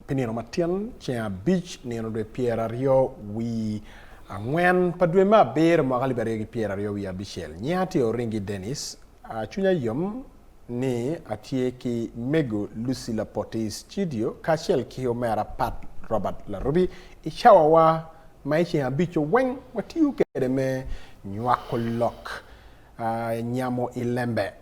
Pi nino matin, ceng abic, nino dwe pyeraryo wi angwen pa dwe me abiro mwaka alip aryo ki pyeraryo wiye abicel. Nyinga tye Oringi Dennis. Cwinya yom ni atye ki Mego Lucy Lapote i studio kacel ki omera Pat Robert Larubi i cawa wa ma i ceng abic-cu weng watiyo kwede me nywako lok, nyamo i lembe,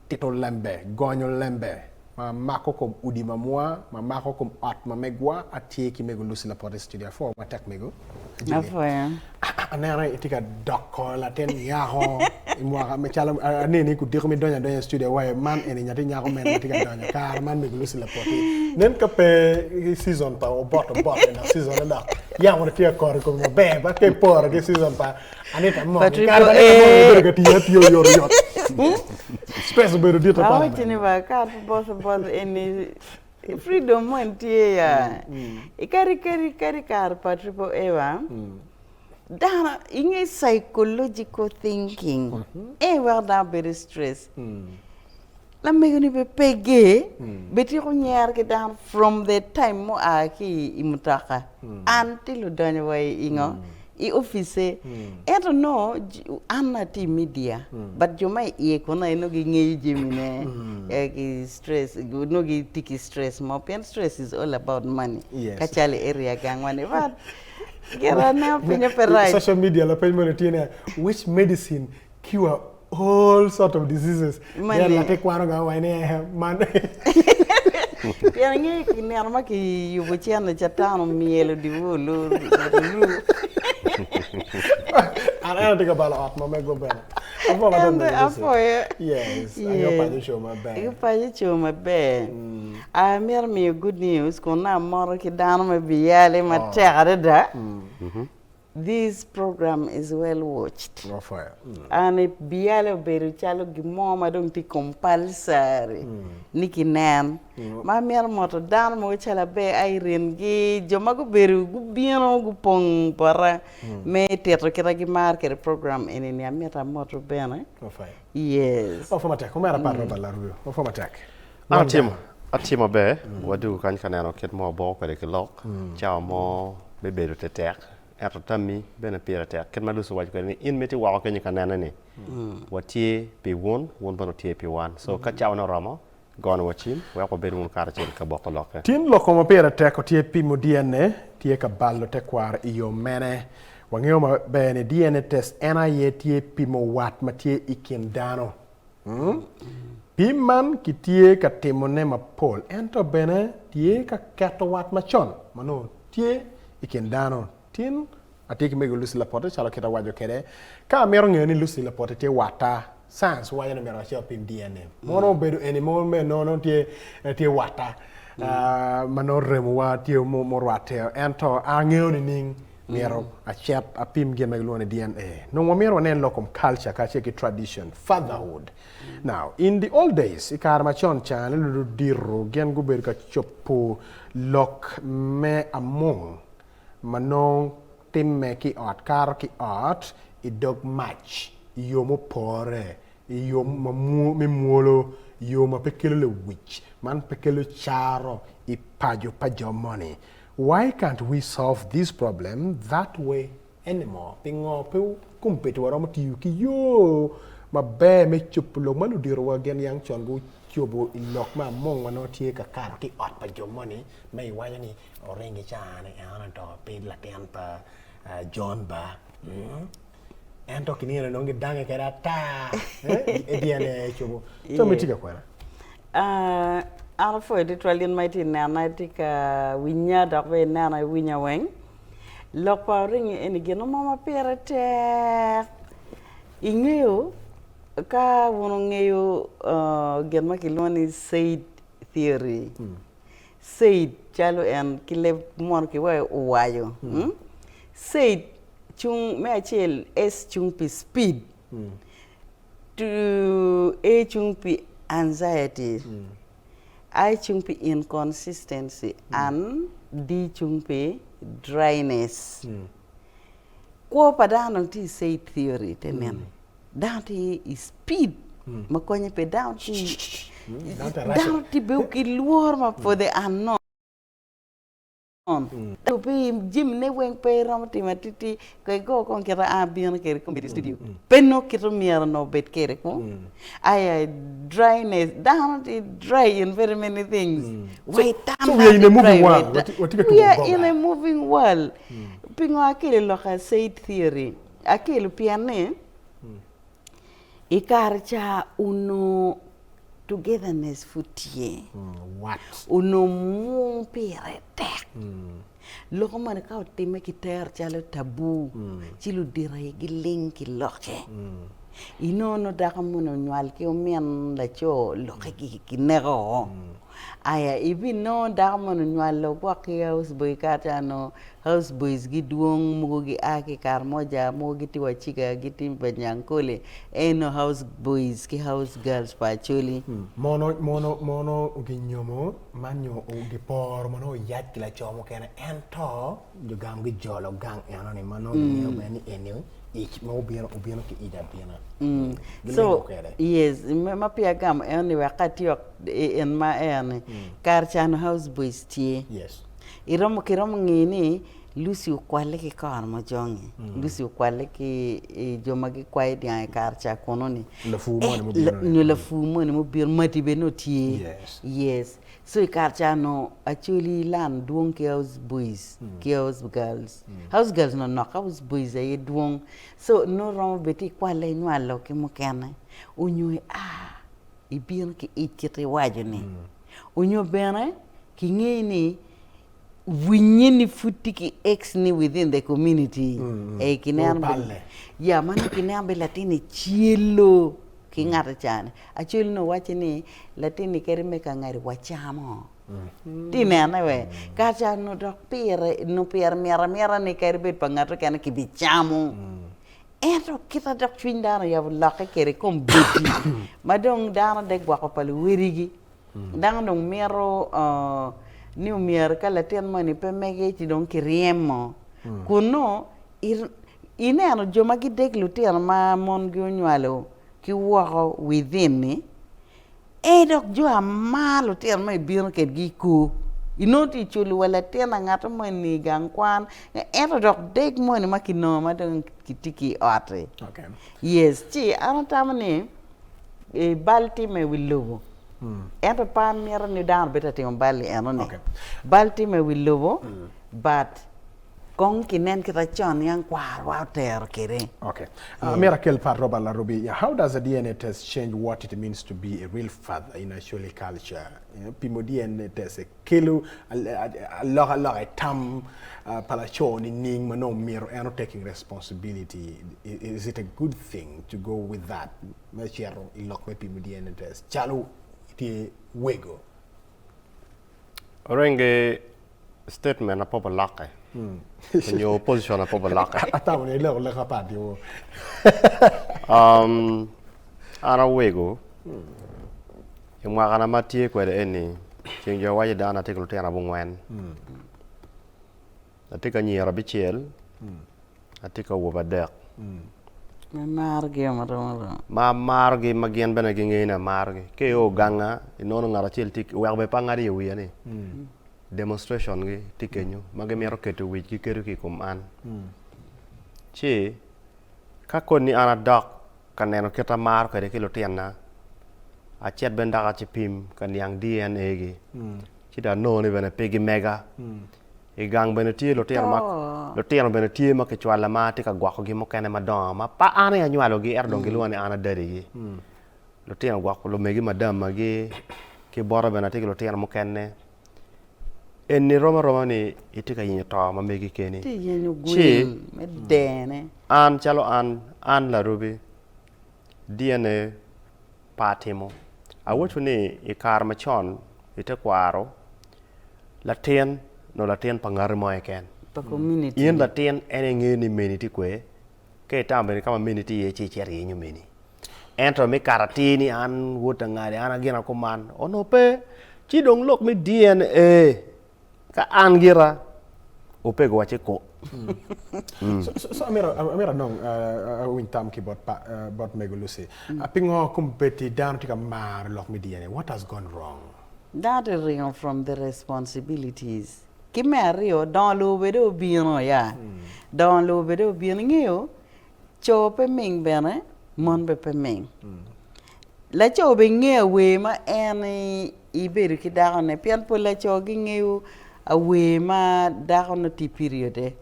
tito lembe, gonyo lembe ma mako kom udi mamwa, ma mako kom ot ma megwa. Atye ki Mego Lucy Lapote i studio. Apwoyo matek Mego. Ajoli. Apwoyo. Aneno itye ka doko latin nyako i mwaka me calo aneni kudiko ma idonyo adonya i studio awaco man eni nyathi nyako mene ma tye ka donyo kare man Mego Lucy Lapote. Nen ka pe season pa obot obot ni dok season ne dok yamo dong tye ka koro i komi maber ba ka iporo ki season pa Anita Mong. Patrick Kare pa Anita Mong obedo ka tiyo atiya oyotoyot. Stress obedo dit tutwal. Awaci ni ba kare pa both both eni freedom mo en tye ya. I kadi kadi kadi kare pa Triple A ba dano inge psychological thinking en weko dano bedo stress. Lamego ni bene pege bene tyeko nyero ki dano from the time mua ki i mutoka until odonyo wa i ngo i opice ento nongo an atye i media but jo ma i iye kunu aye nongo gingeyo jamine ki stress nongo gitye ki stress mo pien stress is all about money ka calo i area gangwa ni but gire aneno pinye pe rac. Social media lapeny moni tye ni which medicine cure all sort of diseases. Mani. Then latin kwano ga waci ni eh, man. Pien inge i nino ma kiyubo cene Catan omyelo dyewor olu ru. An en atye ka balo ot ma mego bene. Apwoyo matek En Mego Lucy. apwoyo. Yes, angeyo paco co maber. Angeyo paco co maber. Amito miyo good news kun nongo amoto ki dano me Biyale matek adada. This program is well watched. And biyale obedo calo gin mo ma dong tye compulsory ni kinen. Ma amito moto dano mogo calo Aber Irene gi jo ma gubedo gubino gupong bota me tito kit ma gimaro kwede program eni ni amito amotu bene. Yes. Atye maber, wadwogo kany ka neno kit ma waboko kwede ki lok, cawa mo me bedo tetek ento tammi bene pire tek kit ma Lucy owaco kwede ni in miti woko kenyo ka nene ni watye pi wun, wun bene wutye pi wan so ka cawane oromo gonowa cim wek wabed wunu karacel ka boko lokke. Tin loko ma pire tek otye pimo DNA tye ka balo tekwaro i yo mene? Wangeyo maber ni DNA test en aye tye pimo wat ma tye i kin dano. Pim man kitye ka timone mapol ento bene tye ka keto wat macon ma nongo tye i kin dano. Tin atye ki mego Lucy Lapote calo kit awaco kwede. Ka amito ngeyo ni Lucy Lapote tye watta, science waco ni myero acit apim DNA. Mono obedo eni mo me nongo tye tye watta ma nongo remowa tye murwatte ento angeyo nining? Myero acit apim gin ma gilwongo ni DNA. Nongo wamito wanen lok kom culture kacel ki tradition, fatherhood. Now, in the old days, i kare macon ca, ludito gin gubedo ka cobo lok me amung ma nongo timme ki i ot kato ki ot i dog mac i yo mupore, i yo me mwolo, i yo ma pe kelo lewic, man pe kelo caro i paco pa jo moni. Why can't we solve this problem that way anymore? Pingo pe kombeddi waromo tiyo ki yo maber me cobo lok ma luditowa gin yang con gucobo i lok me among ma nongo tye ka kato ki i ot pa jo moni ma iwaco ni oringi caa-ni eno to pe latin pa John ba? Ento kinino dong gidange kwede ata i DNA cobo. Co ma itye ka kwena? An apwoyo tutwal in ma itye ka nena, itye ka winya dok bene inena iwinya weng. Lok pa oringi eni gin mo ma pire tek. Ingeyo ka wun wungeyo gin ma kilwongo ni said theory, said calo en ki leb munu kiwaco owaco, said cung me acel S cung pi speed, A cung pi anxiety, I cung pi inconsistency and D cung pi dryness. Kwo pa dano dong tye i said theory te nene. Dano tye i speed ma konye pe dano tye dano tye bedo ki lworo ma for the unknown. Ento pe jamine weng pe iromo timo atiti ko igo kong kite a abino kwede i studio pe nongo kite myero onongo obed kwede ku aya dryness dano tye dry in very many things wa itam So we are in a moving world. Watye ka we tuko are goga. in a moving world pingo akelo lok a said theory akelo pien ni i kare ca onongo togetherness pud tye, onongo mung pire tek. Loko moni ka otimme kitero calo taboo ci ludito aye giling ki lokke. Inongo nongo dako moni onywal ki omin laco lokke kineko o. Aya ibinongo dako moni onywalo gwok ki house boy kata nongo House boys gidwong, mogo gia ki i Karamoja, mogo gitye wa Ciga, gitye Banyankole, eno house boys ki house girls pa Acholi. Mono, mono, mono ginyomo man nyo giporo ma nongo oyac ki laco mukene ento jo gang gijolo gang eno ni ma nongo gingeyo bene ni eni ic ma obino obino ki ic abina. Gilingo So, kwede. yes, ma peya agamo eno ni wek atyek en ma eno ni, kare ca nongo house boys tye. Yes. Iromo kiromo ngeyo ni Lucy okwalle ki kore mujongi, Lucy okwalle ki jo ma gikwayo dyang i kare ca kunu ni, Lapur moni mubino ni. nyo lapur moni mubino, mati bene nongo tye. Yes. Yes. So i kare ca nongo Acholi land dwong ki house boys ki house girls. House girls nongo nok, house boys aye dwong. So nongo romo bed ti ikwalle inywalo ki mukene onyo ia ibino ki ic kit iwaco ni. Onyo bene Kingeyo ni winye ni pud tye ki ex ni within the community ee kineno Opalle. ya ma nongo kineno bene latin-ni celo ki ngat ca-ni actually nongo wacce ni latin-ni kadi me ka ngati wacamo tye inene we kare ca nongo dok pire nongo pire mit amita ni kadi bed pa ngat mukene kibicamo ento kite dok cwiny dano oyabo lokke kwede kombeddi ma dong dano dong gwoko pa luwedigi Dano dong mito ni omyero ka latin moni pe mege ci dong kiryemo. Kun nongo ineno jo ma gideg lutino ma mongi onywalo ki woko within ni, ee dok jo amar lutino ma ibino kedgi i kor. Inongo tye iculo wa latin angato moni i gang kwan ento dok deg moni ma kinongo ma dong kitye ki i ot-ti. Yes, ci an atamo ni bal timme i wi lobo ento pe amito ni dano obed ka timo bal i enoni. Bal timme i wi lobo but kong kinen kit con yang kwarwa otero kwede. Okay. Amito akel pat Robert Larubi. How does a DNA test change what it means to be a real father in Acholi culture? Pimo DNA test kelo alokaloka i tam pa laco nining ma nongo myero en o taking responsibility? Is it a good thing to go with that me cito i lok me pimo DNA test calo itye wego? Orenge statement na pop olokke nyo position na pop olokke. Atamo ni iloko lok apat dyewor. An awego I mwakana ma atye kwede eni, ceng jo awaco dano atye ki lutino abongwen, atye ki anyira abicel, atye ki awobe adek. Ma imarogi marom aroma? Ma amarogi ma gin bene gingeyo ni amarogi. Ka io ganga inongo ngat acel tye weko bene pe angado iye wiya ni demonstration gi tye kenyo ma gimito keto wic giketo ki i kom an. Ci ka koni an adok ka neno kit amaro kwede ki lutinna, acit bene dok acipim ka niang DNA gi, ci dong anongo ni bene pe gimega. I gang bene tye lutino ma lutino bene tye ma kicwala ma atye ka gwokogi mukene madongo ma pe an aye anywalogi ento dong gilwonga ni an a dadigi. Lutino gwoko lumegi madamagi ki bota bene atye ki lutino mukene. Eni rom aroma ni itye ka yenyo to ma megi keni. Itye yenyo Ci gweng me dene. an calo an, an Larubi, DNA pe atimo. Awaco ni i kare macon i tekwaro, latin nongo latin pa ngati mo keken. Pa community. In latin en aye ingeyo ni meni tye kwe, ka itamo bene ka ma meni tye iye ci icito iyenyo meni. Ento me kato atir ni an wod angadi, an agina kuman, onongo pe. Ci dong lok me DNA, ka an gira, opego wa ci ko. So amito anong awiny tam ki bot mego Lucy. Pingo kombeddi dano tye ka maro lok me DNA? What has gone wrong? Dano tye ringo from the responsibilities. Ki me aryo, dongo lobo bene dong obino ya, dongo lobo bene dong obino. Ingeyo, co pe ming bene, mon bene pe ming. Laco bene ngeyo awer ma en ibedo ki dakone pien pol laco gingeyo awer ma dako nongo tye i period-de.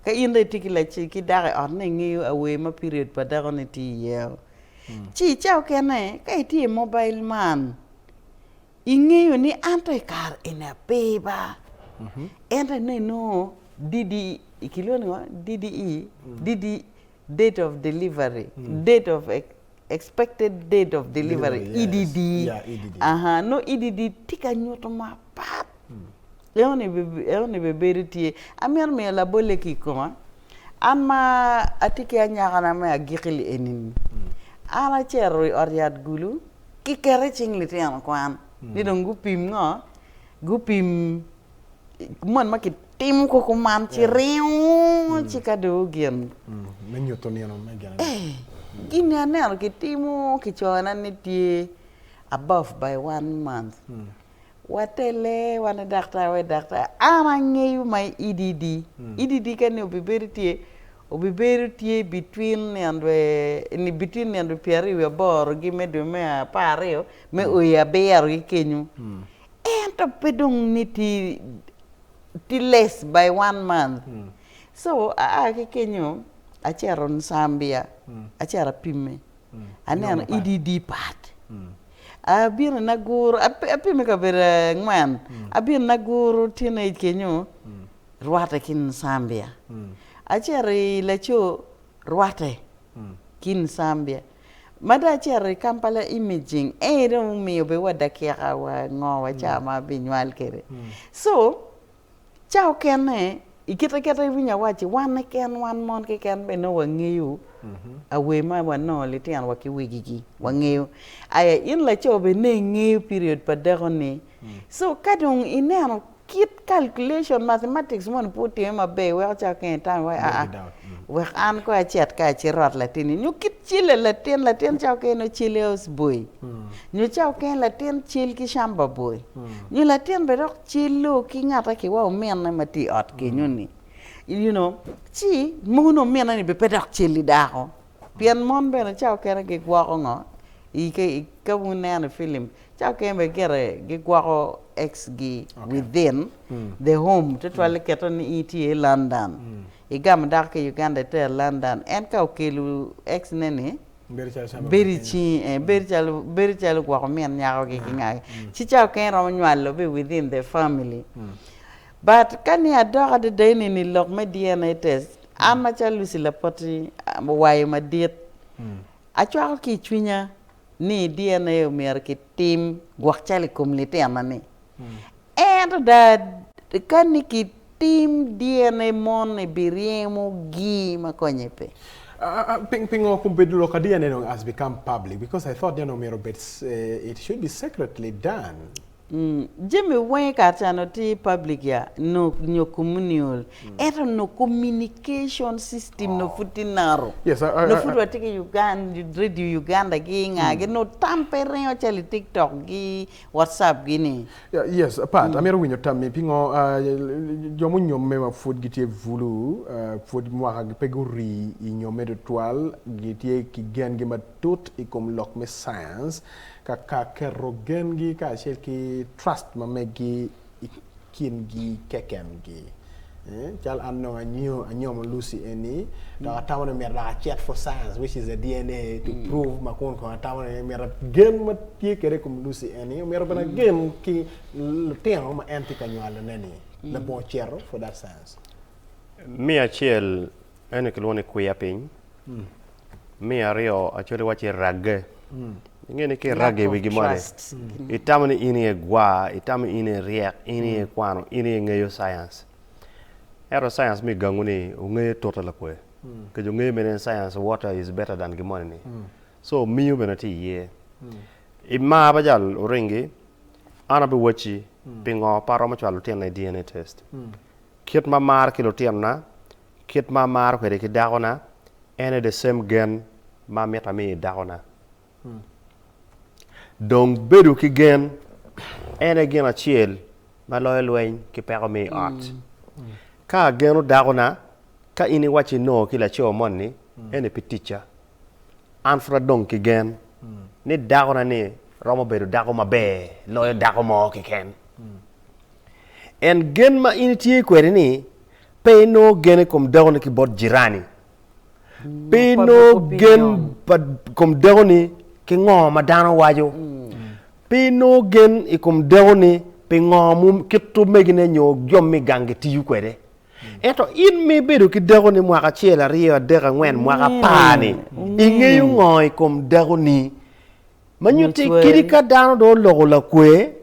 Ka in dong itye ki dako i ot nongo ingeyo awer ma period pa dakoni tye iye. Ci ca okene ka itye i mobile man, Ingeyo ni anto i kare eni ape ba, ento inongo inongo DD, kilwongo ni ngo? DDE, DD, date of delivery, date of expected date of delivery, EDD, aha, nongo EDD tye ka nyuto mapat, enoni bene bedo tye. Amito miyo labolle ki i koma, an ma atye ki anyakana me agikki-li eni-ni, an acito i ot yat Gulu, Kiketo i cing litino kwan ni dong gupim ngo? Gupim moni ma kitimo koko man ci ringo ci ka dong gin. Me nyuto nino me gin. Eh, gin aneno kitimo kicona ni tye above by one month. Watelle wan i daktar wa i daktar an angeyo ma EDD, EDD ka ni obibedo tye obibedo tye between nino dwe between nino dwe pyeraryo wiye aboro gi me dwe me apararyo me o i abiro ki kenyo ento pe dong ni tye tye less by one month so aa ki kenyo acito Nsambia acito apime Aneno EDD pat. Abino naguru, apime kabedo angwen, abino naguru teenage kenyo, rwate ki Nsambia. Acito i laco, rwate ki Nsambia. Ma dong acito i Kampala Imaging, en aye dong omiyo bene wa dakika wa ngo wa ca ma abinywal kwede. So, Ca okene, i kite kite iwinyo awacci wan keken wan mon keken bene nongo wangeyo awer ma wanongo litino wa ki wegigi, wangeyo. Aya in laco bene nongo ingeyo period pa dakoni. So ka dong ineno kit calculation mathematics moni pe otime maber weko ca okene itamo iwaci aa wek an kong acit ka acirot latinni nyo kit cele latin, latin ca okene nongo cele house boy nyo ca okene latin cel ki camba boy nyo latin bene dok Cilo ki ngate ki wa ominne ma tye i ot kenyo ni you know ci mogo nongo ominne ni bene pe dok celi dako pien mon bene ca okene gigwoko ngo ka wuneno i film ca okene bene gire gigwoko ex gi within the home tutwalle kete ni in itye i London igamo dako ki i Uganda itero London en ka okelo ex ne ni Bedo i cingi, eh, bedo calo, bedo calo gwoko min nyakogi ki ngagi. Ci ca okene romo nywalo be within the family. But ka ni adok adada eni ni lok me DNA test, an macalo Lucy Lapoti wayo madit, acwako ki i cwinya ni DNA omyero kitim gwok calo i kom litina ni. Ento da ka ni kitim DNA mon ni biryemo gi ma konye pe. Pingo kombeddi lok ka DNA dong has become public because I thought ni onongo myero obed it should be secretly done. Jami weng kare ca onongo tye public ya nyo communal ento onongo communication system onongo pud tye narrow. Onongo pud watye ki radio Uganda gi nga gi onongo tam pe ringo calo i tiktok gi WhatsApp gi ni. Yes, Pat, amito winyo tammi pingo jo munyomme ma pud gitye bulu, pud mwakagi pe gurii i nyomme tutwal, gitye ki gengi matut i kom lok me science, ka ka keto gengi kacel ki trust ma meggi i kingi kekengi. Calo an nongo anyomo Lucy eni dok atamo ni myero dok acit for science which is the DNA to prove ma kun kono atamo ni myero gen ma tye kwede i kom Lucy eni myero bene agen ki lutino ma en tye ka nywalone ni labongo cito for that science. Me acel eni kilwongo ni kwiya piny, me aryo actually iwaci ragge, inge ni ka iragge i wi gin moni itamo ni in aye igwar, itamo ni in aye iryek, in aye ikwano, in aye ingeyo science ento science me gangu ni ongeyo tute lakwe kec ongeyo mene ni science water is better than gin moni ni so miyo bene tye iye. I mar pa jal oringi an abiwacci pingo pe aromo cwalo lutinona i DNA test. Kit ma amaro ki lutinona, kit ma amaro kwede ki dakona, en aye the same gen ma amito ami i dakona. Dong bedo ki gen en aye gin acel. ma loyo lweny ki peko me i ot. Ka ageno dakona, ka in iwacci inongo ki laco moni, eni pe ticca. An pud adong ki gen ni dakona ni romo bedo dako maber loyo dako mo keken. En gen ma in itye kwede ni pe inongo gen i kom dakoni ki bot jirani. Pe inongo gen pa kom dakoni ki ngo ma dano waco. Pe inongo gen i kom dakoni pi ngo ma kit omegine nyo jo me gang gitiyo kwede. Ento in ma ibedo ki dakoni mwaka acel, aryo, adek, angwen, mwaka apar-ni, ingeyo ngo i kom dakoni? Ma nyutti kadi ka dano dong oloko lakwe,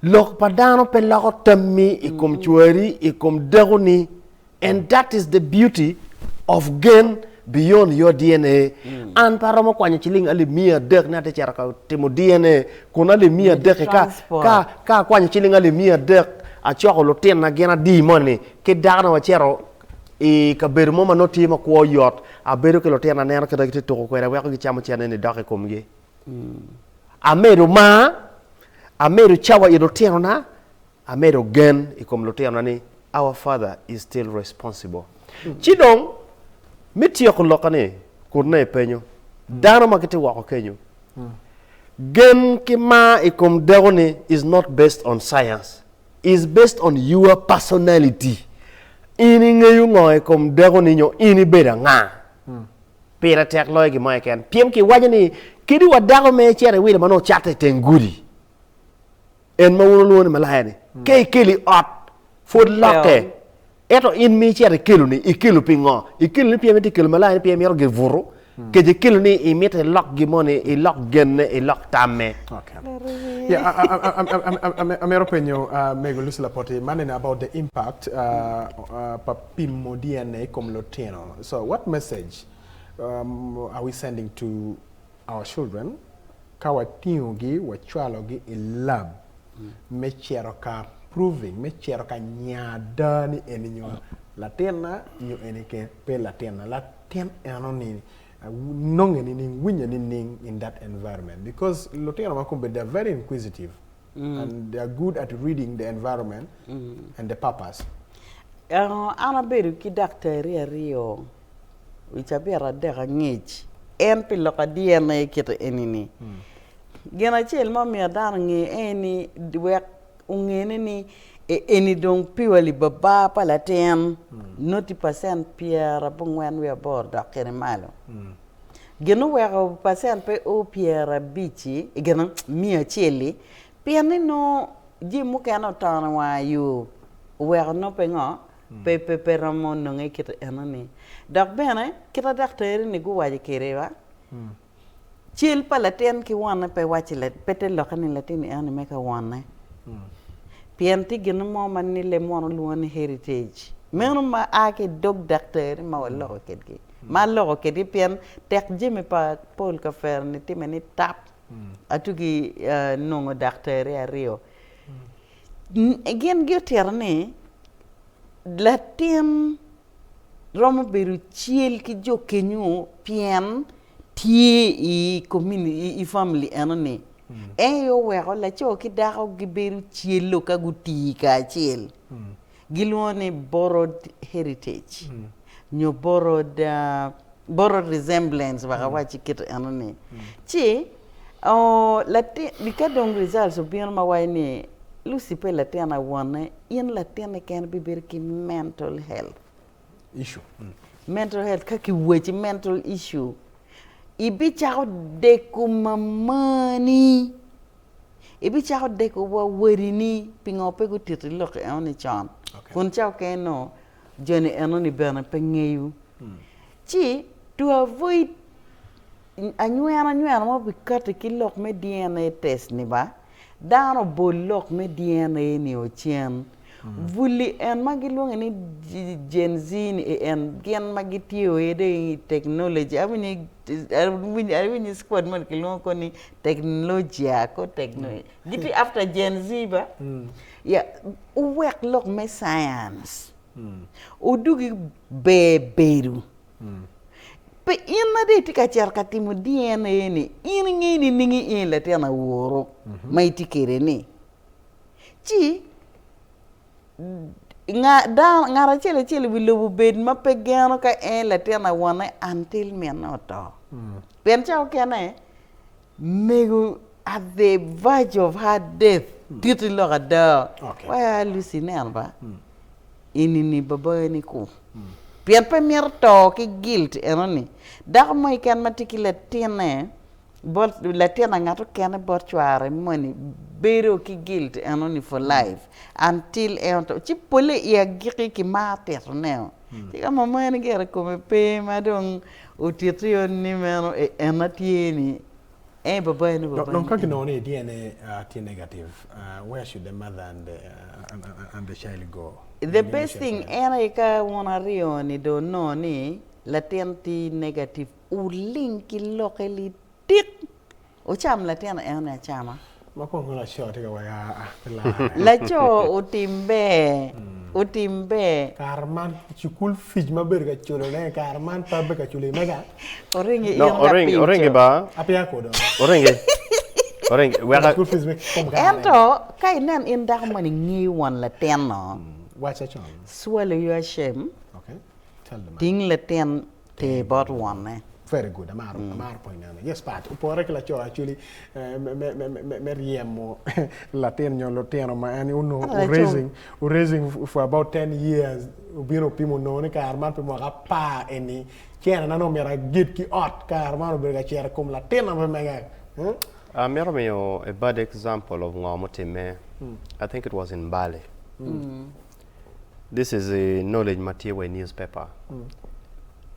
lok pa dano pe loko tammi i kom cwari, i kom dakoni. And that is the beauty of gen beyond your DNA. An pe aromo kwanyo ciling alip miya adek ni atye cito ka timo DNA kun alip miya adek-ki ka, ka, ka akwanyo ciling alip miya adek acoko lutinna gin adi moni ki dakona wacito i kabedo mo ma nongo tye ma kwo yot abedo ki lutinna aneno kit ma gitye tuko kwede aweko gicamo cente ni dok i komgi. Amedo mar, amedo cawa i lutinona Amedo gen i kom lutinona ni our father is still responsible. Ci dong, me tyeko lokka ni, kun nongo ipenyo dano ma gitye woko kenyo, gen ki mar i kom dako-ni is not based on science, is based on your personality. In ingeyo ngo i kom dako-ni nyo in ibedo anga? Pire tek loyo gin mo keken. Pien kiwaco ni kadi wa dako ma icito iwilo ma nongo ocatte i teng gudi, En ma wun wulwongo ni malaya-ni, ka ikelo i ot, pwod lokke. Ento in ma icito ikelo-ni, ikelo pingo? Ikelo ni pien imito kelo malaya-ni pien imito gin buto, kece ikelo ni imito ilok gin moni, ilok genne, ilok tamme. Amito penyo Mego Lucy Lapoti man eni about the impact pa pimo DNA i kom lutino. So what message are we sending to our children ka watingogi wacwalogi i lab me cito ka proving, me cito ka nya ada ni eni nyo latinna nyo eni pe latinna. Latin enoni nonge nining, winye nining in that environment because lutino ma kombeddi they are very inquisitive and they are good at reading the environment and the purpose. An abedo ki daktari aryo wi cabit adek angec en pi lok DNA kite eni-ni. Gin acel ma omyero dano onge en ni wek ongene ni eni dong purely baba pa latin noti pacent pyerabongwen wiye aboro dok kede malo. Gin oweko pacent pe o pyerabic-ci gin miya acel-li pien ni nongo jami mukene otono wanga yo oweko nongo pe ngo pe pe pe romo nonge kit eno ni. Dok bene kit a daktari ni guwaco kwede wa, cal pa latin ki wonne pe waci pe te lokke ni latin eno ni me ka wonne. Pien tye gin mo ma ni leb munu lwongo ni heritage. Meno ma a ki i dog daktari ma waloko kwedgi. Ma aloko kwedgi pien tek jami pa Paul Kafera ni time ni tap atugi nongo daktari aryo. Gin gitito ni latin romo bedo cel ki jo kenyo pien tye i community i family enoni en aye oweko laco ki dako gibedo celo ka gutii kacel gilwongo ni borrowed heritage nyo borrowed borrowed resemblance wek awac kit enoni ci latin ka dong results obino ma waco ni Lucy pe latin awone in latinni kene bibedo ki mental health issue mental health ka kiwaci mental issue ibicako deko mamani ibicako deko wa wadini pingo pe gutiti lok enoni con kun ca okene nongo joni enoni bene pe ngeyo ci to avoid anywena nywena ma obikati ki lok me DNA test ni ba dano obol lok me DNA ni ocen buli en ma gilwongo ni Gen Z ni en gin ma gitye wede i technology awinyo squad moni kilwongo ko ni teknolojia ko gitye after Gen Z ba ya wuwek lok me science Odugi ber bedo. Pe in ma dong itye ka cito ka timo DNA ni, in ingeyo nining ni in latin aworu ma itye kwede ni? Ci. Ngat acel acel i wi lobo bed ma pe geno ka en latin awone until minne oto. Pien ca okene mego at the verge of her death titi lok ada wai Lucy ineno ba enini babani ku pien pe mito to ki guilt enoni dako mo keken ma tye ki latinne bot latin a ngat okene bot cware moni bedo ki guilt enoni for life until en oto ci pole i agikki ki mar tito neo ci ka mamani gire kome pe ma dong otiti ni meno en atye ni en babani babani Dong ka kinongo ni DNA tye negative where should the mother and the, and the child go? The best thing en aye ka wun aryo ni dong onongo ni latin tye negative Wuling ki lokke litik, wucam latin enoni acama. Ma kwongo laco tye ka waco aa pe larre. Laco otim ber, otim ber. Kare man cukul fic ma abedo ka culo ne kare man pe abedo ka culo i mega. Oringi in No, oringi, lapiny oringi co. ba. Apiya kodo. Oringi. Oringi, weka. School fees me kom kare. Ento ka inen in dako moni ngeyo won latin-no, Waca con. swallow your shame, Okay. Tell the man. ting latin Ter bot wonne. Very good amaro amaro point eno yes pat opore ki laco actually me me me me ryemo latin nyo lutino ma en onongo raising raising for about 10 years obino opimo onongo ni kare man pi mwaka apar eni cene na nongo myero aged ki ot kare man obedo ka cito i kom latina ma pe mege. Amito miyo a bad example of ngo mutimme I think it was in Mbale. This is a knowledge ma tye wa i news paper.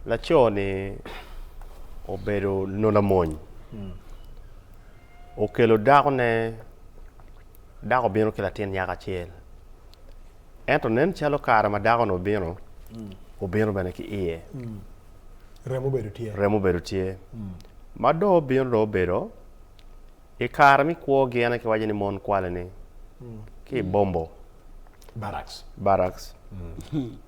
Laco ni obedo nongo lamony, okelo dako ne, dako obino ki latin nyako acel, ento nen calo kare ma dako ni obino, obino bene ki iye. Remo obedo tye. Remo obedo tye. Ma dong obino dong obedo, i kare me kwogi en aye kiwaco ni mon kwale ni ki i bombo. Barracks. Barracks.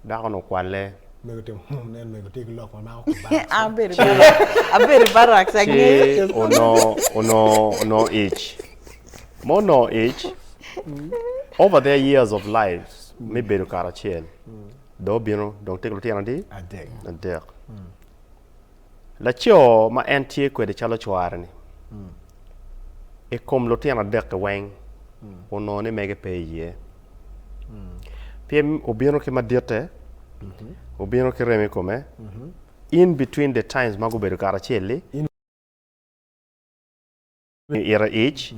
Dako-nu okwalle. Mego timo hmm, nen mego tye ki lok ma mako kom barracks. Abedo i barracks, abedo i barracks Ci angeyo. onongo onongo onongo ic. Ma onongo ic, over their years of lives me bedo karacel, dong obino dong tye ki lutino adi? Adek. Adek. Laco ma en tye kwede calo cware-ni, i kom lutino adek-ki weng, onongo ni mege pe iye. Pien obino ki maditte, obino ki remo i kome, in between the times ma gubedo karacel-li, ite ic,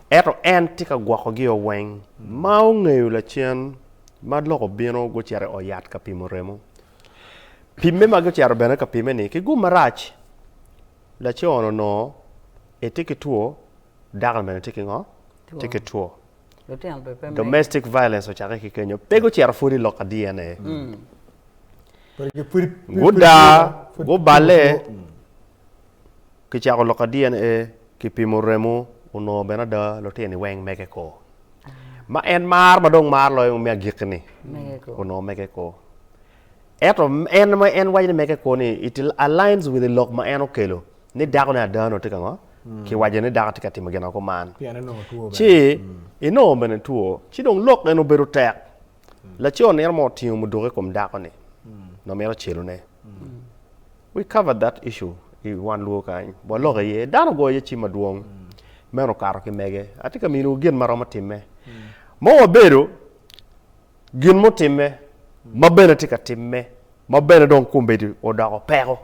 ento en tye ka gwokogi-o weng. Ma ongeyo lacen ma lok obino gucito i ot yat ka pimo remo. Pimme ma gucito bene ka pimme-ni ki gum marac, laco-ni onongo etye ki two, dako-ni bene tye ki ngo? Tye ki two. Domestic violence ocakke ki kenyo. Pe gucito pud i lok ka DNA. Gudaa, guballe. Kicako lok ka DNA, kipimo remo, onongo bene ada lutino-ni weng mege kor. Ma en mar ma dong mar loyo me agikki-ni, onongo mege kor. Ento en ma en waco ni mege kor ni it aligns with lok ma en okelo ni dako-ni ada onongo tye ka ngo? Kiwaco ni dako tye ka timo gin ma kuman. Ci inongo bene two, ci dong lok eni obedo tek. Laco nino mo otingo muduku i kom dako-ni, nongo mito celone. We covered that issue i wan luo kany, waloko iye, dano ogoyo iye cim madwong, meno okato ki mege. Atye ka miniwu gin ma romo timme. Ma wabedo, gin mutimme, ma bene tye ka timme, ma bene dong kombeddi odoko peko.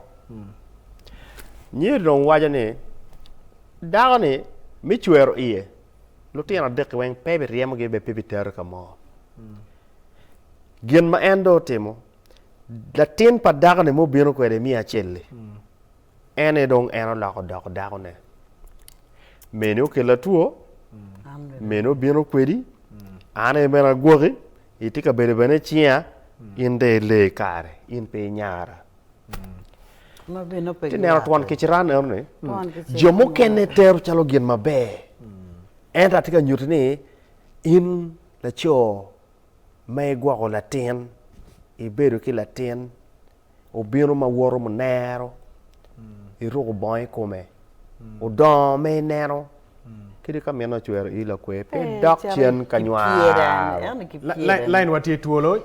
Nyeri dong waco ni, dako-ni me cwero iye, lutino adek-ki weng pe biryemogi bene pe bitero ka mo. Gin ma en dong otimo, Latin pa dako-ni ma obino kwede miya acel-li, en aye dong en oloko odoko dakone. Meni okella two, meni obino kwedi, an aye bene agwoki, itye ka bedo bene i cinga, in dong ile kare, in pe inyara. Iti neno twon kiciran eno-ni, jo mukene tero calo gin maber, ento atye ka nyutti ni in laco ma igwoko latin, ibedo ki latin, obino ma woto munero, iruko bongo i kome, odongo ma ineno. Kadi ka mine ocwero ii lakwe, pe idok cen ka nywaro. Line wa tye twolo,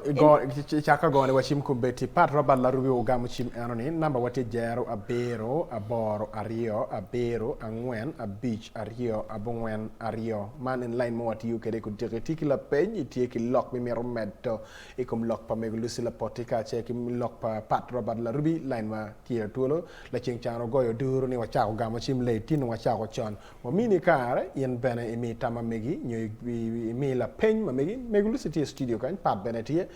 cak ka gone wa cim kombeddi. Pat Robert Larubi ogamo cim eno ni, namba wa tye jero abiro aboro aryo abiro angwen abic aryo abongwen aryo. Man en line ma watiyo kwede kudiki. Itye ki lapeny, itye ki lok ma imito medo i kom lok pa Mego Lucy Lapoti kacel ki lok pa Pat Robert Larubi, line wa tye twolo. Laceng can ogoyo oduru ni wacako gamo cim late, tin wacako con. Wamini kare in bene imi tam ma megi nyo imi lapeny ma megi. Mego Lucy tye i studio kany, Pat bene tye,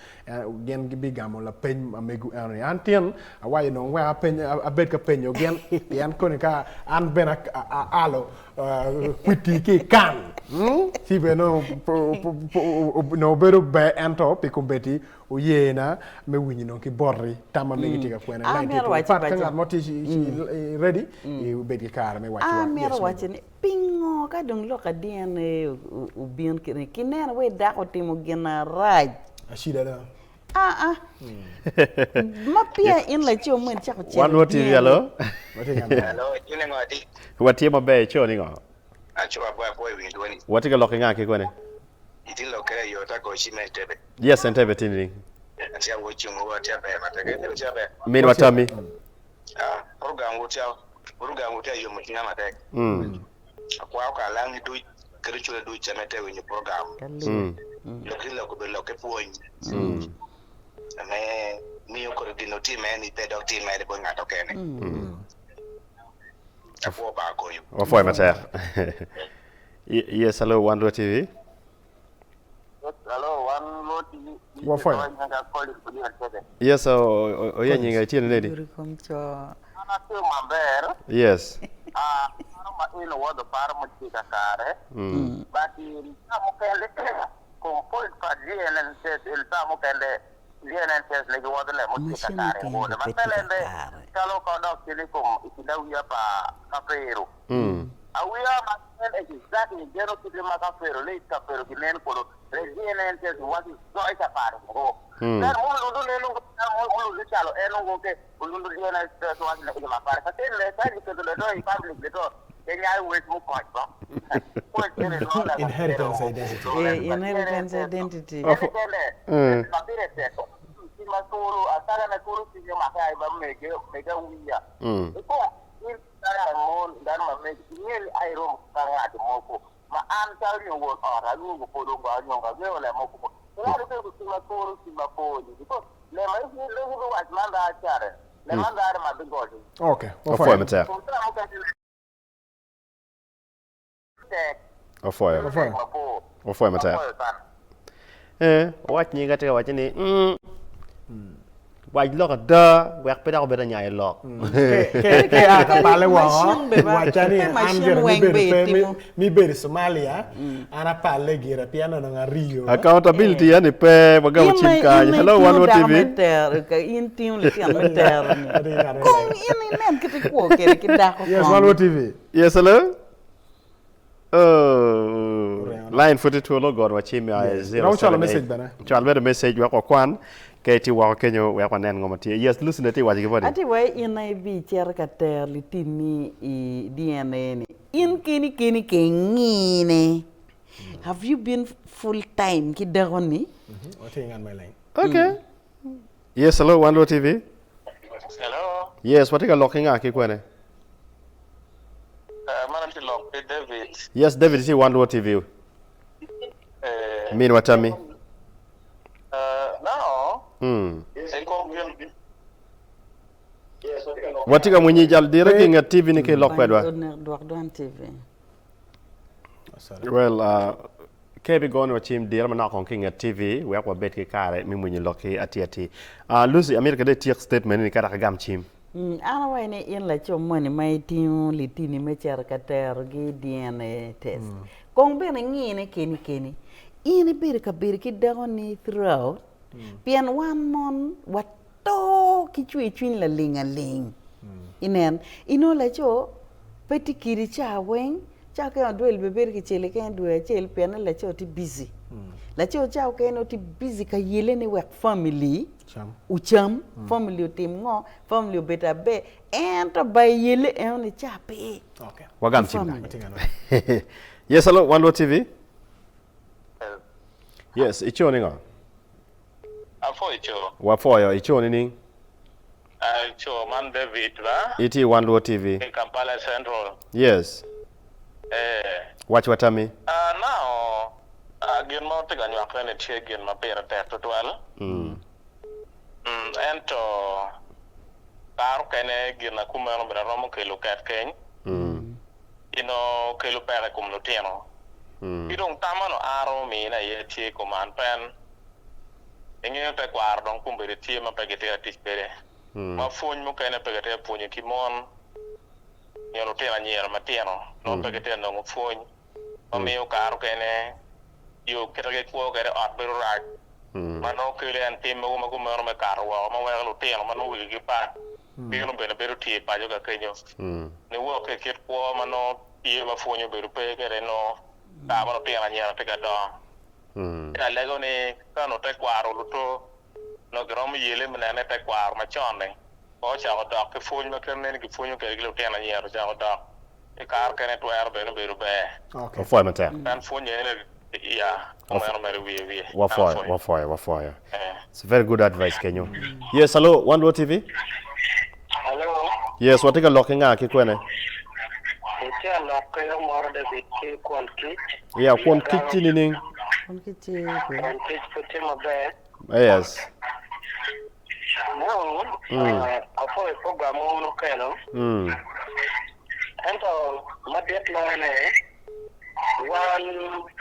gin gibigamo lapeny ma megu eno ni. An tin awaco dong wek apeny, abed ka penyo gin pien koni ka an bene aalo kwiti ki i kan ci bene nongo bedo ber ento pi kombeddi oyena me winyo nongo ki boti tam ma megi tye ka kwene. An Line tye amito twolo. waco Pat ka paco. ngat mo tye ready, ibed ki kare me waco wa. Amito Yes, waco mego. ni pingo ka dong lok a DNA obin kene kineno wai dako otimo gin marac. Acida do. Aa ma peya in laco mo icako cito Wan i Luo TV, DNA. alo. Watye ka neno. Alo, itye ningo adi? Watye maber, ico ningo? Aco abwoyo abwoya i winyo dwoni. Watye ka lok ki nga ki kwene? Itye lokere i ot agoci me Entebbe. Yes, Entebbe tye nining? Atye awoc cungo wa atye aber matek. Entebbe tye aber. Minwa Tammy. Ah, program wu tye program wu tye ayomo cwinya matek. Akwao ka alangi duc kadi cula duc amete winyo program. Lok ki lok obedo lok ki pwony. Ame miyo kodi gin otime ni pe dok time ni bot ngat okene. Apwo Banga konyo. Wapwoyo matek. Yes, hello, Wan Luo TV. Yes, hello, Wan Luo TV. Wapwoyo. Yes, oye nyinga itye nedi? Yuri kom co. An atye maber. Yes. Ah, paro ma in owodho paro motye kakare. But in saa mukene kom point pa DNA test in saa mukene DNA test ne giwodho le motye Machine kakare mukene wode. pe Ma tye pelende kakare. calo ka odok cen i kom i kind awiya pa Kapero. Awiya ma nen exactly geno kite ma kafero late kafero gi nen kodo re GNN test waci zoi ka paro go. Then mo lundu neno go mo lundu chalo eno go ke lundu DNA test waci ne ma pare ka ken le ka ji keto le to i public le to ke nyai wech mo koch ba. Koch kere no la Inheritance identity. Eh, inheritance identity. Kende kende ma pire tek ki ma kuru asaga na kuru sinyo ma kai ba mege mege wiya. Iko in Dano ma mon, dano ma mego, inge ni a iromo ka ngat moko ma an calo nyo won ot alwongo pwod ongo anyonga angeyo lem moko mo. Ingado bedo ki cwiny ma kuro cwiny ma poni because lem ma ibi wac man rac care, lem man rare ma bigoco. Ok, Wapwoyo wapwoyo. matek. Kom cawa mukene lem tek, Wapwoyo. bedo tek mabor. Wapwoyo matek. Wapwoyo sana. Eh, wac nyinga tye ka wacce ni, mm, wac lok ada wek pe dok obed anyayo lok. Ke ke a ka pale woko, Machine be ba- wacca ni pe an machine gire weng mibedo be pe mi- itimo. mibedo i Somalia, an apalle gire pien onongo ariyo. Accountability eni pe wagamo In cim ma- kany. in ma Hello, itingo One World dako TV. me tero, ka in tingo litino me tero-ni. Kong in inen kit ikwo kwede ki dako Yes, kong. One World TV. Yes, hello. Oh, line pud tye twolo got wa cim aye Yes. Romo cwalo message 078. bene. Cwal bene message wek wakwan ka itye woko kenyo wek wanen ngo ma tye. Yes, Lucy ne tye waco ki boti. Ati wa in aye ibi cito ka tero litinni i DNA ni in keni keni ka ingine have you been full time ki dako ni? Watye ki ngat mo i line. Okay. Yes, hello, Wan Luo TV. Hello. Yes, watye ka lok ki nga ki kwene? Uh, man atye lok ki David. Yes, David itye i Wan Luo TV. Eh, Min wa tammi. uh, now, Mm. i kom gin Watye ka winyi jal dire ki nget TV ni ki lok kwedwa. Onek dwok dwan TV. Sorry. Well, uh, Ka ibigoyo wa cim, dire manok kong ki i nget TV wek wabed ki kare me mwinyo lokki atir atir. Ah, Lucy, amito kede ityek statement ni ka dok igam cim. An awaco ni in laco moni ma itingo litini me cito ka terogi i DNA test, kong bene ingine keni keni. In ibedo ka bedo ki dakoni throughout, pien wan mon wato ki cwercwiny laling aling. Inen, inongo laco pe tye kidi ca weng, ca okene odwel bene bedo kicel keken dwe acel pien ni laco tye busy. Laco ca okene nongo tye busy ka yelle ni wek family ocam, family otim ngo, family obed aber, ento ba iyelle eno ni ca pe. Wagam cim kany. Yes, hello, Wan Luo TV. Yes, ico ni ngo? Apwoyo ico. Wapwoyo, ico nining? Ico man David ba. Itye i Wan Luo TV. I Kampala Central. Yes. Eh. Wac wa tammi. Now, gin ma watye ka nywakone ni tye gin ma pire tek tutwal. Ento kare okene gin na kumeno bene romo kelo ket keny. Ci nongo kelo peko i kom lutino. Ki dong tam ma nongo an aromo miyone aye tye kuman pien ingeyo tekwaro dong kombeddi tye ma pe gitye ka tic kwede, ma pwony mukene pe gitye ka pwonyo ki mon nyo lutino anyira matino nongo pe gitye ka nongo pwony ma miyo kare mukene yo kite gikwo kwede ot bedo rac ma nongo kelo en tim mogo ma kumeno me kato woko ma weko lutino ma nongo wigi pat bino bene bedo tye i paco ka kenyo niwok ki i kit kwo ma nongo tye ma pwony obedo pe kwede nongo kare ma lutino anyira tye ka dongo. Ci alego ni ka onongo tekwaro oluto onongo giromo yele me nene tekwaro macon-ni kong ocako dok ki pwony ma kit meno gipwonyo kwede ki lutino anyira ocako dok i kare kene twero bene bedo ber. Wapwoyo matek. En pwonye ni ya omeno mere wiye wiye. Wapwoyo, wapwoyo, wapwoyo. It's very good advice kenyo. Yes, hello, Wan Luo TV. Hello. Yes, watye ka lok ki nga ki kwene? Itye ka lok ki Omoro David ki Kwon Kic. Yeah, Kwon Kic tye nining? Kwon Kic tye Kwon Kic pud tye maber. Yes. No, apwoyo program ma wun wukelo. Ento madit loyo ne, wan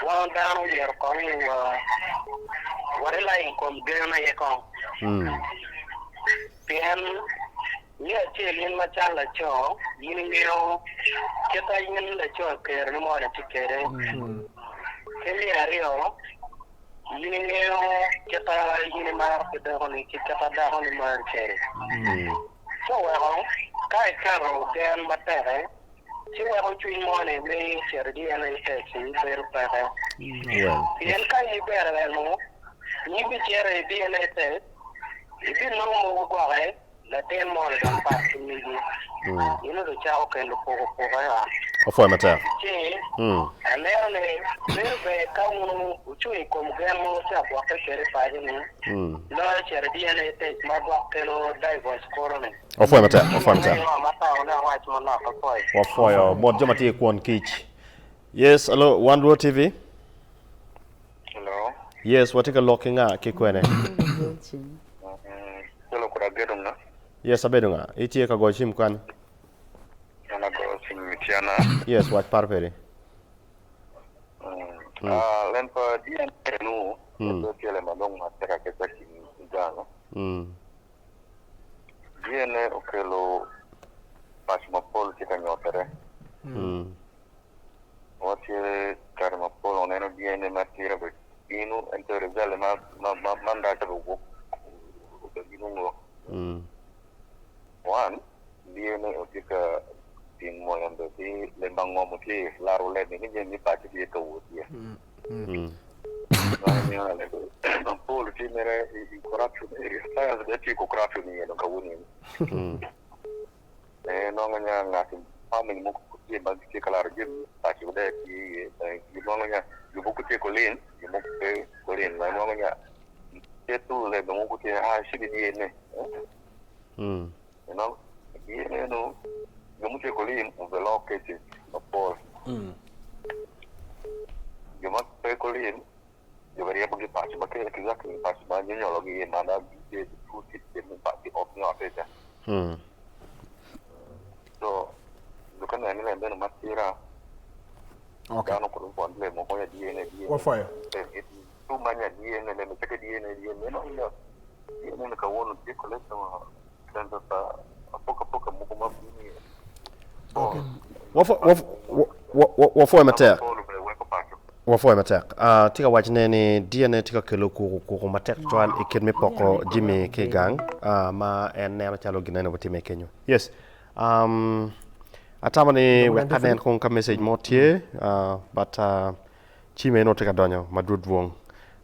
wan dano myero kong ni wa wa rely i kom gen aye kong. Pien me acel in macalo laco in ingeyo kit ma in laco keroni moni tye kwede, ki me aryo In ingeyo kit ma in imaro ki dakoni ki kit ma dakoni mari kwede. Ci oweko ka iketo gen matek-ki, ci weko cwiny moni me cito i DNA test-ci bedo peke. Pien ka in ibedo eno, in ibicito i DNA test, ibinongo mogo gwoke Latin moni dok pat ki megi. In dong icako kelo pukupuku i ot. Opwoyo matek. Ci aneno ni bedo ber ka wun wucung i kom gen ma wutye ka gwokke kwede i paco-ni, loyo cito i DNA test ma gwok kelo divorce kuro-ni. Opwoyo matek. Opwoyo matek. Ngo ma tawone awac manok apwoyo. Wapwoyo bot jo ma tye i kwon kic. Yes, hello, Wan Luo TV. Hello. Yes, watye ka lok ki nga ki kwene? Calo kodi agedo nga? Yes, abedo nga. Itye ka goyo cim kany? An agoyo cim Mityana. Yes, wac par peri. Ah, len pa DNA nu, pe tyele ma dong matek akeca ki gang. DNA okelo paco mapol tye ka nyotere. Watye kare mapol waneno DNA matir obedo bino ento result ma ma ndaca bene owok obedo gin mungo. One, DNA otye ka timo ento ki lem pa ngom tye laro lemi ni jami me paco tye ka wot iye. Ma miyo mapol tye mere i corruption area. Science bene tye ko corruption iye dong kawuono eni. Inongo nya ngat farming mogo pud tye ma gitye ka laro jami paco de tye iye inongo nya jo mogo tye kulin jo mogo pe kulin ma inongo nya tye tu lebe mogo tye a ci giyene inongo giyene nu jo mo tye kulin the law cases mapol jo ma pe kulin jo ma ryemo gi paco ma kelo exactly paco ma ginyolo gi iye mana gitye ki ot me otte ca. So lok aneno ni lem bene matira Okay. dano kod pon lem moko nya DNA DNA Wapwoyo. tu manya DNA lem chake DNA DNA no ila DNA ni kawuono tye collection center pa apoka poka moko ma bini Okay. Wapwo- wap- wa- wa- wa- Wapwoyo matek. Polo bene weko paco. Wapwoyo matek. Ah, tye ka wacone ni DNA tye ka kelo kuku kuku matek tutwal i kit me poko jami ki i gang ah, ma en neno calo gin eno bitimme kenyo. Yes. Um, atamo ni wek anen kong ka message mo tye, ah, but ah, cim eno tye ka donyo madwodwong.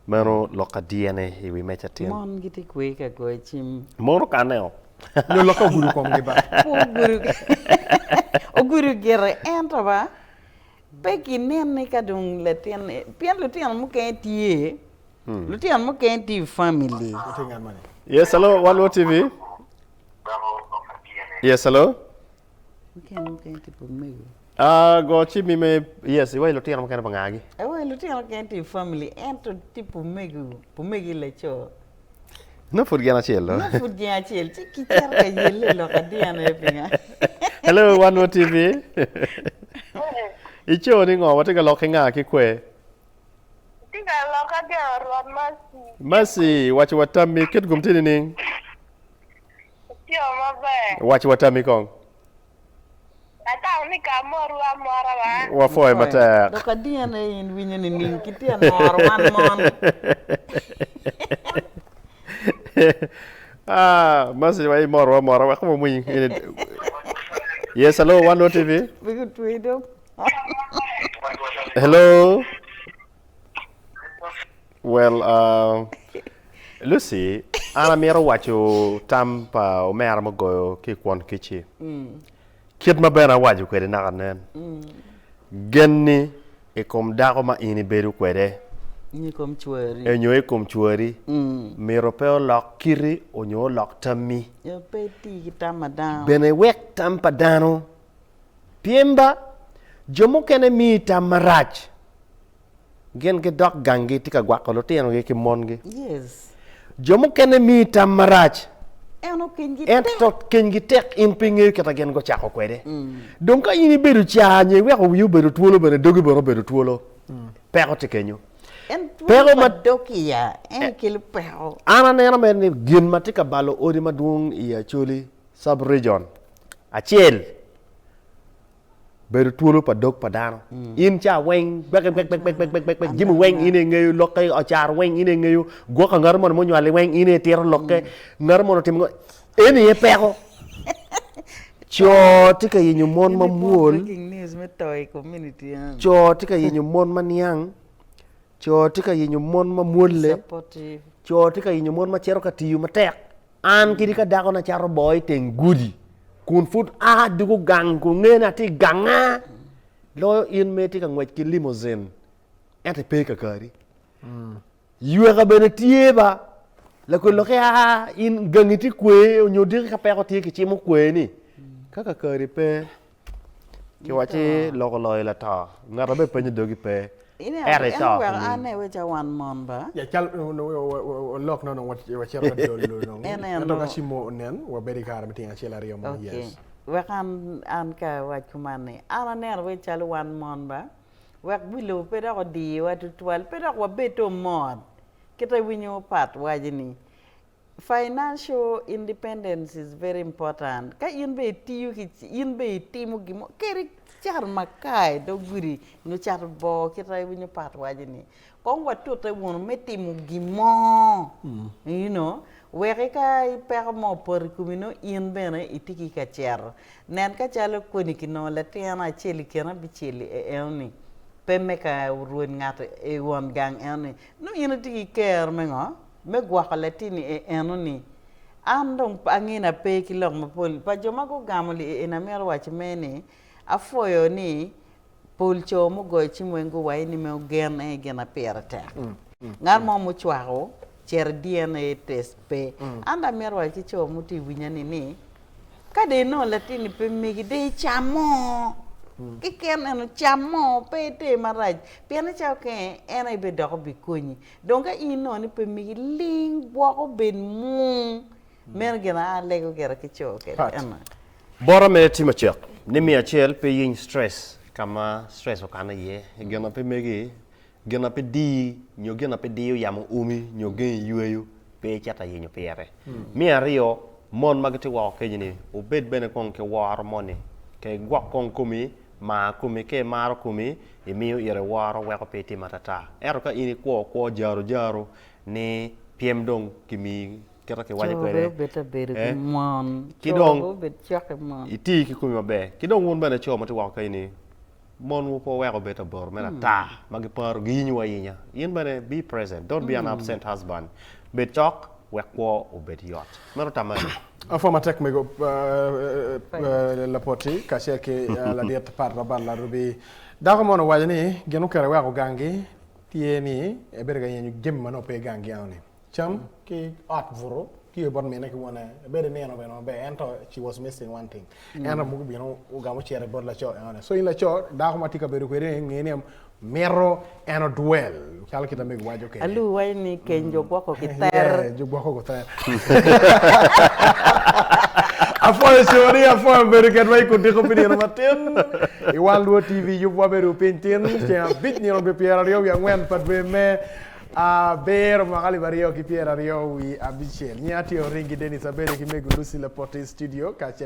Meno lok ka DNA i wi meja tin. Mon gitye kwe ka goyo cim. Mon okanne o. Nyo lokke ogudo komgi ba. Pe ogudo ogudo gire ento ba. Pe kinen ni ka dong latin pien lutino mukene tye lutino mukene tye i family. Yes, hello, One World TV. Yes, hello. Lutino mukene tye pa omego. Ah, go ci mi me yes, iwaci lutino mukene pa ngagi. Awaci lutino mukene tye i family ento tye pa omego, pa omegi laco. Nongo pud gin acel do. Nongo pud gin acel ci kicito ka yelle lok adiyane pinga. Hello, One World TV. Ico ni ngo? Watye ka lok ki nga ki kwe? Tye ka lok ageno Rwot Mercy. Mercy, waco wa tammi kit gum tye nining? Atye maber. Waco wa tammi kong. Atamo ni ka amorwu amora ba. Wapwoyo matek. Dok adiyane in winyo nining ki tye moro wan mon. Ah, Mercy wa imorwa amora wek wawiny. Yes, hello, One World TV. Wek otwe dog. Hello. Well, uh, Lucy, an amito waco tam pa omera mugoyo ki i kwon kic-ci. Kit ma bene awaco kwede naka nen, genni i kom dako ma in ibedo kwede Nyo i kom cwari. nyo i kom cwari myero pe olok kiti onyo olok tammi. Nyo pe iti ki tam pa dano. Bene iwek tam pa dano pien ba jo mukene miyi tam marac. Gin gidok ganggi tye ka gwako lutinogi ki mongi. Yes. Jo mukene miyi tam marac. Ento kenygi tek. Ento kenygi tek in pe ingeyo kit ma gin gucako kwede. Dong ka in ibedo ca nyo iweko wii obedo twolo bene dogi bene obedo twolo. Peko tye kenyo. En twolo Peko pa ma dog iya en kelo peko. An aneno mere ni gin ma tye ka balo odi madwong i Acholi sub region acel Bedo twolo pa dog pa dano. In ca weng gbek gbek gbek gbek gbek gbek gbek jami weng in ingeyo lokke ocar weng in ingeyo gwoko ngat moni munywali weng in itito lokke ngat moni otimo ngo eni aye peko. Co tye ka yenyo mon ma mwol, co tye ka yenyo mon ma niang, co tye ka yenyo mon ma mwolle, co tye ka yenyo mon ma cito ka tiyo matek. An kadi ka dakona cato boo i teng gudi kun pud a dwogo gang kun ngeyo ni atye i ganga loyo in ma itye ka ngwec ki limousine ento ipe kakari. Yweka bene tye ba lakwed lokke aa in gangi tye kwe nyo odiki ka peko tye kicimo kwe ni ka kakari pe Kiwacci lok oloyo lato, ngat ma bene penyo dogi pe, ento ito En weko an aye ca wan mon ba. Ya cal lok no dong wacito ka dolo dong. Ento ka cimo onen wabedo i kare me tyen acel aryo mo. Yes. Wek an an ka awac kuman ni an aneno wai calo wan mon ba wek wi lobo pe dok odiwa tutwal pe dok wabed to mot kite winyo pat waco ni Financial independence is very important ka in bene itiyo ki in bene itimo gin mo kadi icato makar i dog gudi nyo cato boo kit ma iwinyo pat waco ni kong watute wunu me timo gin mo you know wek ka peko mo opoto i komi nongo in bene itye ki ka cito nen ka calo koni kinongo latin acel i kin abicel enoni pe me ka rwod ngat won gang enoni nongo in itye ki kero me ngo Me gwoko latinni e eno ni, An dong ange ni ape ki lok mapol. Pa jo ma gugamo li e eni amito waco me ni, apwoyo ni pol co mugoyo cim weng guwaco ni meno gen aye gin ma pire tek. Ngat mo mucwako cito i DNA test pe. An dong amito waco ki co mutye winya ni ni, ka dong inongo latinni pe megi dong icamo keken eno camo pe iter marac pien ni cawa kene en aye bene dok obikonyi. Dong ka in inongo ni pe migi, ling gwok obed mung. Meno gin a alego gira ki co kede Pat. ena. Bota mere tye macek ni miyo acel pe iyiny stress ka ma stress okane iye, gin ma pe megi, gin ma pe diyi nyo gin ma pe diyo yamo omi nyo gengi yweyo pe icit ayenyo pire. Me aryo, mon ma gitye woko kenyo ni wubed bene kong ki woro moni, ka igwok kong komi Mar komi, ka imaro komi, imiyo ite woro weko pe itimo atata. Ento ka in ikwo kwo jaro jaro ni pyem dong kimiyi kit ma kiwaco Co kwede, bene obed abedo ki eh, mon. ki Co dong bene obed cok ki mon. iti ki komi maber. Ki dong wun bene co ma tye woko kenyo ni, monwu pe wuwek obed aboro mere ata ma giparo giyinyowu ayinya. In bene be present, don't be an absent husband. Bed cok. Wek kwo obed yot. Meno tam mene? Apwo matek mego Lapoti kacel ki ladit Pat Robert Larubi. Dako moni owaco ni gin oketo eweko gangi tye ni ebedo ka yenyo jami ma nongo pe gangi eno-ni. Cam ki ot buto tye bot mine ki wone ebedo nino bene maber ento she was missing one thing. Ento mogo obino ogamo ocito bot laco enoni. So in laco dako ma tye ka bedo kwede ni nge ni mito en odwel calo kit ma mego waco kwede. Aluu waco ni keny jo gwoko ki ter. Yeah, jo gwoko ki ter. Apwoyo cori, apwoyo bedo kedwa i kudiko pi nino matin. I Wan Luo TV yubwa bedo piny tin ceng abic nino dwe 24 pa dwe me abiro mwaka 2026. Nyinga tye Oringi Dennis abedo ki mego Lucy Lapote i studio kacel.